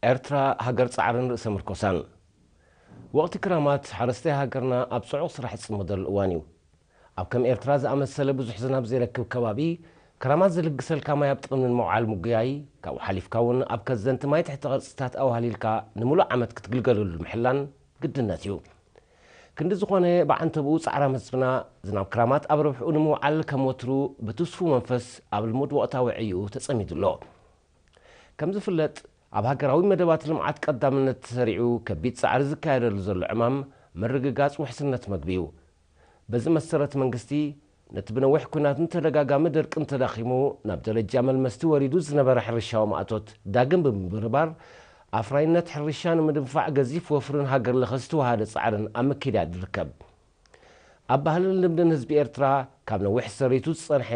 ኤርትራ ሃገር ጻዕርን ርእሰ ምርኮሳን። ወቕቲ ክራማት ሓረስታይ ሃገርና ኣብ ጽዑቕ ስራሕ ዝጽመደሉ እዋን እዩ። ኣብ ከም ኤርትራ ዝኣመሰለ ብዙሕ ዝናብ ዘይረክብ ከባቢ፣ ክራማት ዝልግሰልካ ማይ ኣብ ጥቕሚ ንምውዓል ምጉያይ፣ ካብኡ ሓሊፍካ እውን ኣብ ከዘንቲ ማይ ትሕቲ ቅርጽታት ኣዋህሊልካ ንምሉእ ዓመት ክትግልገለሉ ምሕላን ግድነት እዩ። ክንዲ ዝኾነ፣ ብዓንተብኡ ጻዕራም ህዝብና ዝናብ ክራማት ኣብ ረብሕኡ ንምውዓል ከም ወትሩ ብትስፉው መንፈስ ኣብ ልሙድ ወቕታዊ ዕይኡ ተጸሚዱ ኣሎ። ከም ዝፍለጥ፣ ኣብ ሃገራዊ መደባት ልምዓት ቀዳምነት ተሰሪዑ ከቢድ ጻዕሪ ዝካየደሉ ዘሎ ዕማም ምርግጋጽ ውሕስነት መግቢ እዩ። በዚ መሰረት መንግስቲ ነቲ ብነዊሕ ኲናትን ተደጋጋሚ ደርቅን ተዳኺሙ ናብ ደረጃ መልመስቲ ወሪዱ ዝነበረ ሕርሻዊ ማእቶት ዳግም ብምብርባር ኣፍራይነት ሕርሻ ንምድንፋዕ ገዚፍ ወፍርን ሃገር ለኸ ዝተዋሃደ ጻዕርን ኣብ ምክያድ ይርከብ። ኣብ ባህልን ልምድን ህዝቢ ኤርትራ ካብ ነዊሕ ሰሪቱ ዝጸንሐ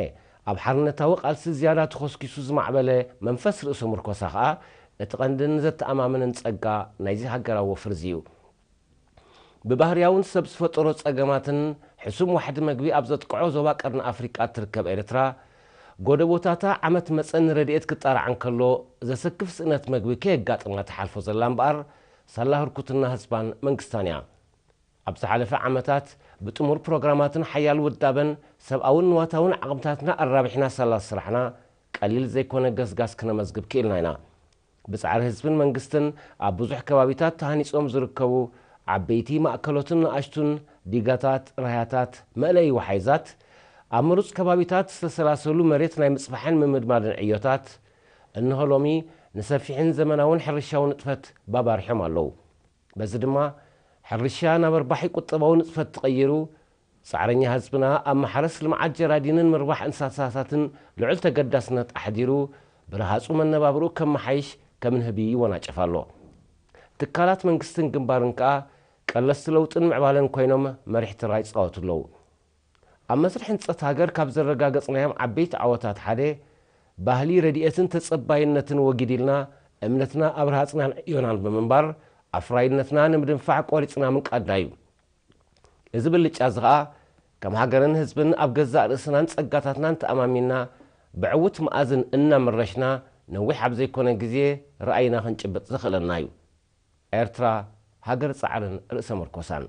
ኣብ ሓርነታዊ ቃልሲ ዝያዳ ተኾስኪሱ ዝማዕበለ መንፈስ ርእሰ ምርኮሳ ከኣ እቲ ቀንድን ዘተኣማምንን ጸጋ ናይዚ ሃገራዊ ወፍርዚ እዩ። ብባህርያውን ሰብ ዝፈጠሮ ጸገማትን ሕሱም ዋሕዲ መግቢ ኣብ ዘጥቅዖ ዞባ ቀርኒ ኣፍሪቃ እትርከብ ኤርትራ፣ ጎደቦታታ ዓመት መጸ ንረድኤት ክጣራዕ እንከሎ ዘሰክፍ ስእነት መግቢ ከየጋጠማ ትሓልፎ ዘላ እምበኣር፣ ሳላ ህርኩትና ህዝባን መንግስታን እያ። ኣብ ዝሓለፈ ዓመታት ብጥሙር ፕሮግራማትን ሓያል ውዳበን ሰብኣውን ንዋታውን ዓቕምታትና ኣራቢሕና ሳላ ስራሕና ቀሊል ዘይኮነ ገስጋስ ክነመዝግብ ክኢልና ኢና። ብጻዕሪ ህዝብን መንግስትን ኣብ ብዙሕ ከባቢታት ተሃኒጾም ዝርከቡ ዓበይቲ ማእከሎትን ንኣሽቱን ዲጋታት፣ ራያታት፣ መእለዪ ወሓይዛት፣ ኣብ ምሩጽ ከባቢታት ዝተሰላሰሉ መሬት ናይ ምጽፋሕን ምምድማድን ዕዮታት፣ እንሆ ሎሚ ንሰፊሕን ዘመናውን ሕርሻዊ ንጥፈት ባባሪሖም ኣለዉ። በዚ ድማ ሕርሻ ናብ ኣርባሒ ቁጠባዊ ንጥፈት ተቐይሩ፣ ጻዕረኛ ህዝብና ኣብ ማሕረስ ልምዓት ጀራዲንን ምርባሕ እንስሳታትን ልዑል ተገዳስነት ኣሕዲሩ፣ ብረሃጹ መነባብርኡ ከመሓይሽ ከም ንህቢ ይወናጨፍ ኣሎ። ትካላት መንግስትን ግንባርን ከኣ ቀለስቲ ለውጥን ምዕባለን ኮይኖም መሪሕ ተራ ይጻወቱ ኣለዉ። ኣብ መስርሕ ህንጸት ሃገር ካብ ዘረጋገጽናዮም ዓበይቲ ዓወታት ሓደ፣ ባህሊ ረድኤትን ተጸባይነትን ወጊድ ኢልና እምነትና ኣብ ረሃጽናን ዕዮናን ብምንባር ኣፍራይነትና ንምድንፋዕ ቆሪጽና ምንቃድና እዩ። እዚ ብልጫ እዚ ኸኣ ከም ሃገርን ህዝብን ኣብ ገዛእ ርእስናን ጸጋታትናን ተኣማሚንና ብዕዉት መኣዝን እናምረሽና ነዊሕ ኣብ ዘይኮነ ግዜ ራእይና ክንጭብጥ ዘኽእለና እዩ። ኤርትራ ሃገር ጻዕርን ርእሰ ምርኮሳን።